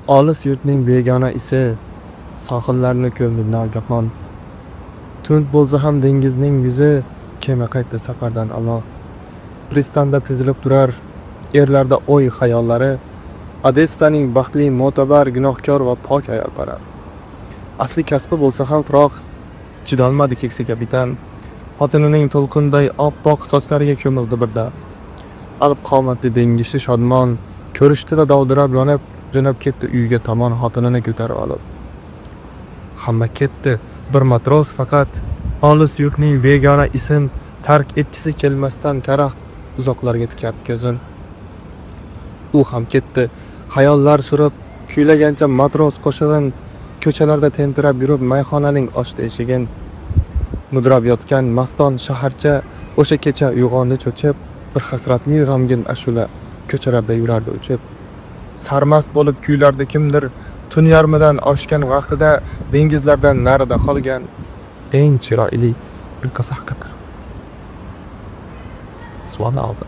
Olis yurtning begona isi sohillarni ko'mdi nogahon. Tund bo'lsa ham dengizning yuzi, kema qaytdi safardan alo. Pristanda tizilib turar erlarda o'y xayollari, Odessaning baxtli, mo'tabar, gunohkor va pok ayolparar. Asli kasbi bo'lsa ham firoq, chidolmadi keksa kapitan. Xotinining to'lqinday oppoq sochlariga ko'mildi birdan. Alp qomatli dengizchi shodmon ko'rishdi-da, dovdirab yonib, jo'nab ketdi uyiga tomon xotinini ko'tarib olib. Hamma ketdi, bir matros faqat olis yurtning begona isin tark etgisi kelmasdan karaxt uzoqlarga tikab ko'zin. U ham ketdi, xayollar surib, kuylagancha matros qo'shig'in, ko'chalarda tentirab yurib mayxonaning ochdi eshigin. Mudrab yotgan maston shaharcha o'sha kecha uyg'ondi cho'chib, bir hasratli g'amgin ashula ko'chalarda yurardi uchib. Sarmast bo'lib kuylardi kimdir tun yarmidan oshgan vaqtida dengizlardan narida qolgan eng chiroyli bir qiz haqida. Suol og'zi.